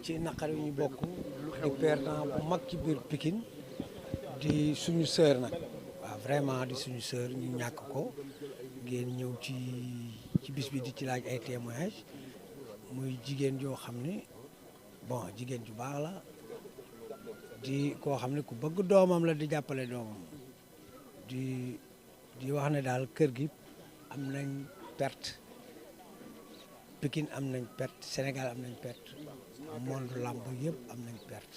ci naqar yu ñu bokk di perdant bu mag ci biir Pikine di suñu sœur nag waaw vraiment di suñu sœur ñu ñàkk ko ngeen ñëw ci bis bi di ci laaj ay témoignages muy jigéen joo xam ne bon jigéen ju baax la di koo xam ne ku bëgg doomam la di jàppale doomam di wax ne daal kër gi am nañ perte Pikine am nañ perte Sénégal am nañ perte monde làmb yëpp am nañ perte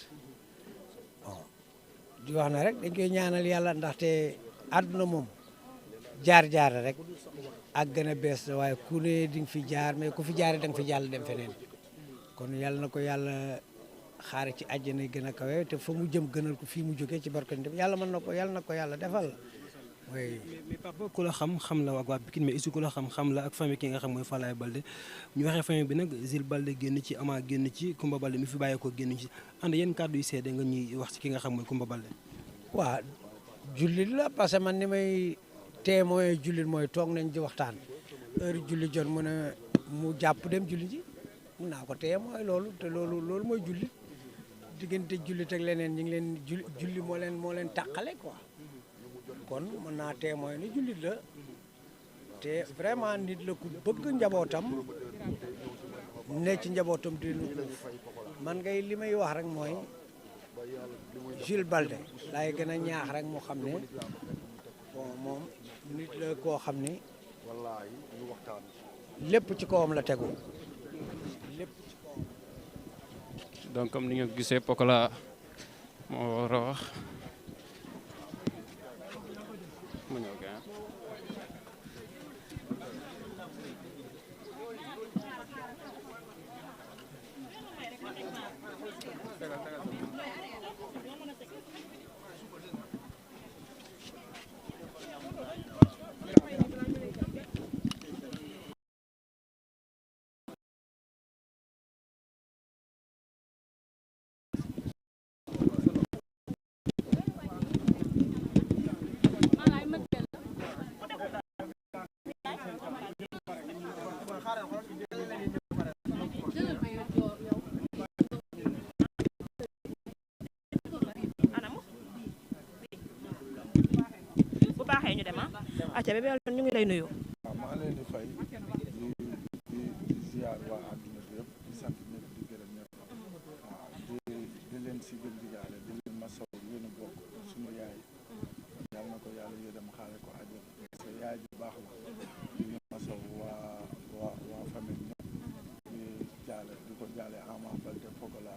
bon di wax ne rek dañ koy ñaanal yàlla ndaxte àdduna moom jaar-jaar rek ak gën a bees la waaye ku ne di nga fi jaar mais ku fi jaaree da nga fi jàll dem feneen kon yàlla na ko yàlla xaare ci àjjana gën a kawe te fa mu jëm gënal ko fii mu jógee ci barke yàlla mën na ko yàlla na ko yàlla defal. oui mais papa ku la xam la waa Pikine mais aussi ku la xam la ak famille ki nga xam mooy Falaye Baldé ñu waxee famille bi nag Zil Baldé génn ci Ama génn ci Kumba Baldé mi fi bàyyeekoo génn ci ànd yenn kàddu yu seede nga ñuy wax ci ki nga xam mooy Kumba Baldé. waaw jullit la parce que man ni may témoin jullit mooy toog nañ di waxtaan heure julli jot mu jàpp dem julli ji mun naa ko témoin loolu te loolu mooy jullit diggante jullit ak leneen ñu ngi leen julli moo leen tàqale quoi. kon mën naa témoin ni jullit la te vraiment nit la ku bëgg njabootam ne ci njabootam di nu man ngay li may wax rek mooy Jules Baldé laay gën a ñaax rek mu xam ne bon moom nit la koo xam ni lépp ci kawam la tegu lépp ci kawam. donc comme ni nga gisee Pokola moo war a wax. ñu dem acca bébé ñu ngi lay nuyu. waaw maa leen di fay di ziar waa àdduna bi yëpp di sant ñëpp di gërëm ñëpp waaw di leen sigal di jaale di leen masaw yéen a bokk suñu yaay yàlla na ko yàlla yërëm xaare ko àjjana parce que yaay ju baax la di leen masaw waa famille ñëpp di ko jaale Ama Baldé Pokola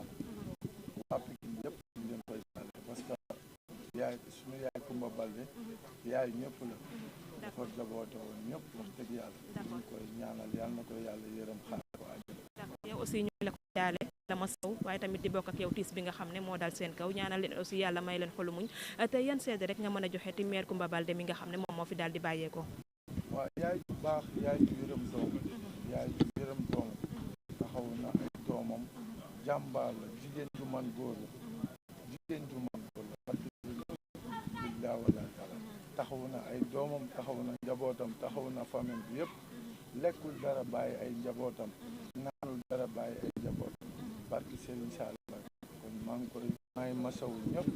waa Pikine yëpp ñu leen koy jaale parce que yaay suñu yaay Kumba Baldé yaay ñëpp la dafa jaboote woon ñëpp wax dëgg yàlla ñu koy ñaanal yàlla na ko yàlla yërëm xaar ko àjjana. yow aussi ñu la ko jaale la ma saw waaye tamit di bokk ak yow tiis bi nga xam ne moo dal seen kaw ñaanal leen aussi yàlla may leen xolu muñ te yan seede rek nga mën a joxe ti mère Kumba Baldé mi nga xam ne moom moo fi daal di bàyyeekoo. waaw yaay ju baax yaay ju yërëm doom yaay ju yërëm doom taxaw na ay doomam jàmbaar la jigéen ju man góor la jigéen ju man góor la parce que billaa wala taala taxaw na ay doomam taxaw na njabootam taxaw na famille bi yëpp lekkul dara bàyyi ay njabootam naanul dara bàyyi ay njabootam barki Serigne Sall kon maa ngi masawu ñëpp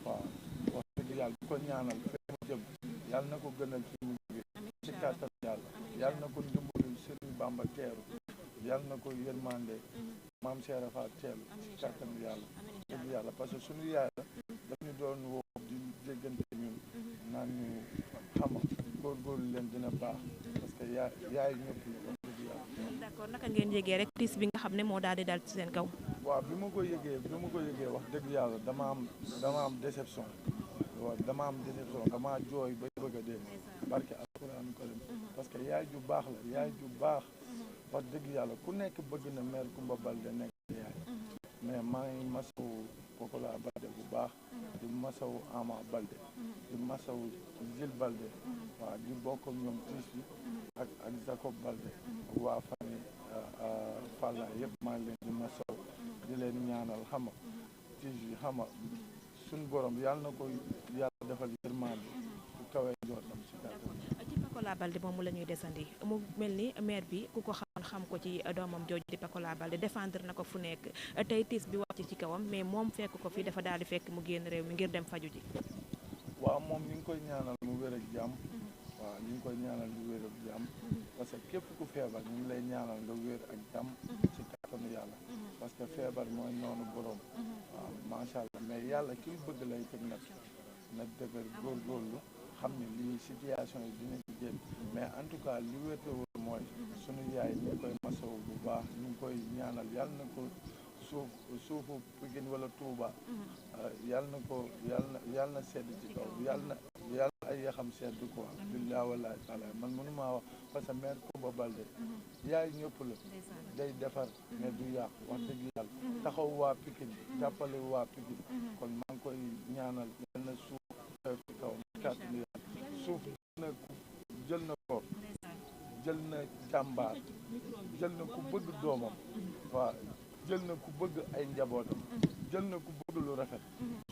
waaw wax dëgg yàlla di ko ñaanal fee mu jëm yàlla na ko gënal fi mu jóge ci kàttan yàlla na ko ndimbalu Serigne Bamba teeru yàlla na ko yërmande maam Cheikh Fall teelu ci kàttan yàlla dëgg yàlla parce que suñu yaay la daf ñu doon woo di déggante ñun naan ñu xama góorgóorlu leen dina baax parce que yaay ñëpp la wax dëgg yàlla. d'accord naka ngeen yégee rek tiis bi nga xam ne moo daal di dal ci seen kaw. waaw bi ma ko yëgee wax dëgg yàlla dama am déception waaw dama jooy ba bëgg a dee barke alxuraan karim parce que yaay ju baax la yaay ju baax wax dëgg yàlla ku nekk bëgg na mère Kumba Baldé nekk yaay mais maa ngi masawu Pokola Baldé bu baax di masawu Ama Baldé di masawu Jules Baldé waaw di bokk ak ñoom tiis bi ak Jacob Baldé ak waa famille Falla yëpp maa ngi leen di masawu di leen ñaanal xama tiis bi xama suñ borom yàlla na ko yàlla defal yërmande bu kawee njortam si kàttan. ci Pokola Baldé moomu la ñuy desandi mu mel ni maire bi ku ko xam ko ci doomam jooju di Pakola Baldé défendre na ko fu nekk tey tiis bi wàcc ci kawam mais moom fekk ko fi dafa daal di fekk mu génn réew mi ngir dem faju ji. waaw moom ñu ngi koy ñaanal mu wér ak jàmm. waaw ñu ngi koy ñaanal mu wér ak jàmm. parce que képp ku feebar ñu ngi lay ñaanal nga wér ak jàmm. ci kàttanu yàlla. parce que feebar mooy noonu borom. waaw macha allah mais yàlla ki bëgg lay teg na dëgër góorgóorlu xam ne lii situation yi dina ci génn mais en tout cas li wér te wóor mooy sunu yaay ñu ngi koy masawu bu baax ñu ngi koy ñaanal yàlla na ko suufu Pikine wala Touba yàlla na ko yàlla na sedd ci kaw yàlla ay yaxam sedd quoi billahi wallahi taala man mënumaa wax parce que maire Coumba Baldé yaay ñëpp la day defar mais du yàq wax dëgg yàlla taxaw waa Pikine jàppale waa Pikine kon maa ngi koy ñaanal yàlla na suuf ci kaw kàttanu yàlla suuf jël na ko jël na jàmbaar jël na ku bëgg doomam waaw jël na ku bëgg ay njabootam jël na ku bëgg lu rafet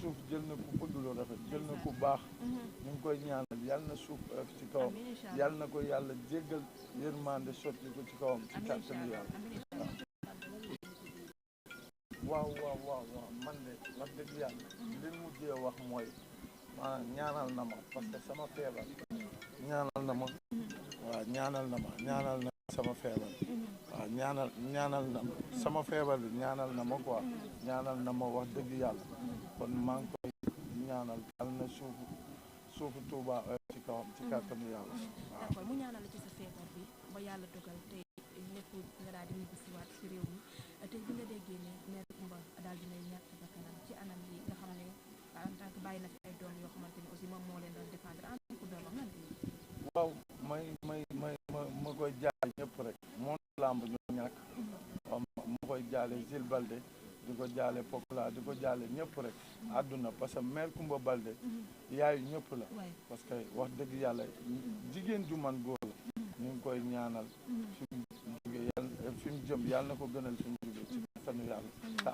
suuf jël na ku bëgg lu rafet jël na ku baax ñu ngi koy ñaanal yàlla na suuf ci kawam yàlla na ko yàlla jéggal yërmande sotti ko ci kawam ci kàttanu yàlla waaw man de wax dëgg yàlla li mujjee wax mooy ñaanal na ma parce que sama feebar ñaanal na ma waaw ñaanal na sama feebar waaw ñaanal na sama feebar bi ñaanal na ma quoi ñaanal na ma wax dëgg yàlla kon maa ngi koy ñaanal yàlla na suufu Touba ci kawam ci kàttanu yàlla waaw. d'accord mu ñaanal ci sa feebar bi ba yàlla dogal tey lépp nga daal di ñibbi si waat si réew mi tey bi nga déggee ne mère Coumba daal dinay ñàkk bakkanam ci anam yi nga xam ne en tant que bàyyi na fi ay doom yoo xamante ni aussi moom moo leen doon défendre en tant que doomam nan waaw ma koy jaale ñëpp rek moom lamb ñoo ñàkk waaw ma koy jaale Jules Baldé di ko jaale Pokola di ko jaale ñëpp rek àdduna parce que mère Coumba Baldé yaayu ñëpp la parce que wax dëgg yàlla jigéen ju man góor la ñu ngi koy ñaanal fi mu jëm yàlla na ko gënal fi mu jóge ci kattanu yàlla te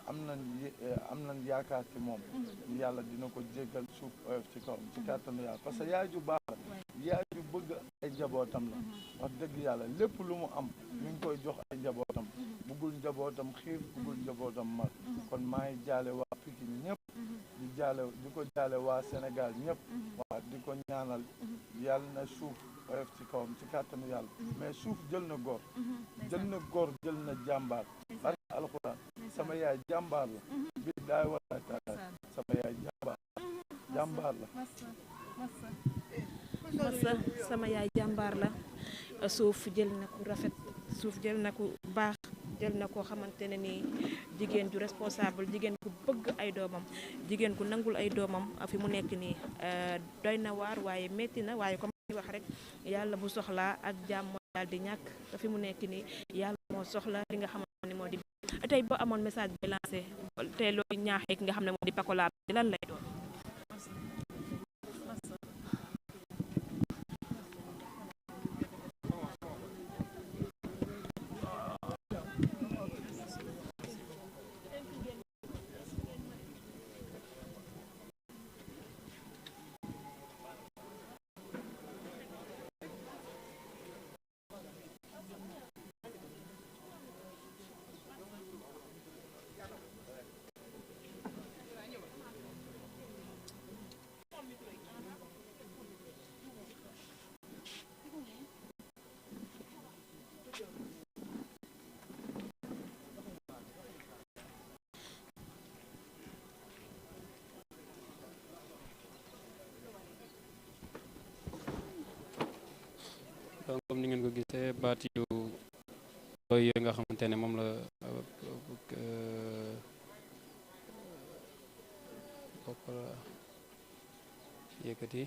am nañ yaakaar ci moom yàlla dina ko jéggal suuf oyof ci kawam ci kattanu yàlla parce que yaay ju baax la yaay ju bëgg ay njabootam la wax dëgg yàlla lépp lu mu am mi ngi koy jox ay njabootam bëggul njabootam xiif bëggul njabootam mar kon maa ngi jaale waa Pikine ñëpp di ko jaale waa Sénégal ñëpp waa di ko ñaanal yàlla na suuf oyof ci kawam ci kàttanu yàlla mais suuf jël na góor jël na jàmbaar barke alxuraan sama yaay jàmbaar la billaay wallaay taala sama yaay jàmbaar la masa sama yaay jàmbaar la suuf jël na ku rafet suuf jël na ku baax jël na koo xamante ne ni jigéen ju responsable jigéen ku bëgg ay doomam jigéen ku nangul ay doomam fi mu nekk nii doy na waar waaye metti na waaye comme ni wax rek yàlla bu soxlaa ak jàmm daal di ñàkk te fi mu nekk nii yàlla moo soxla li nga xamante ne moo di tey boo amoon message bi lancé te looy ñaaxee ki nga xam ne moo di Pakola Baldé lan lay doon. donc comme ni ngeen ko gisee baat yu yooyu nga xamante ne moom la Pokola yëkkati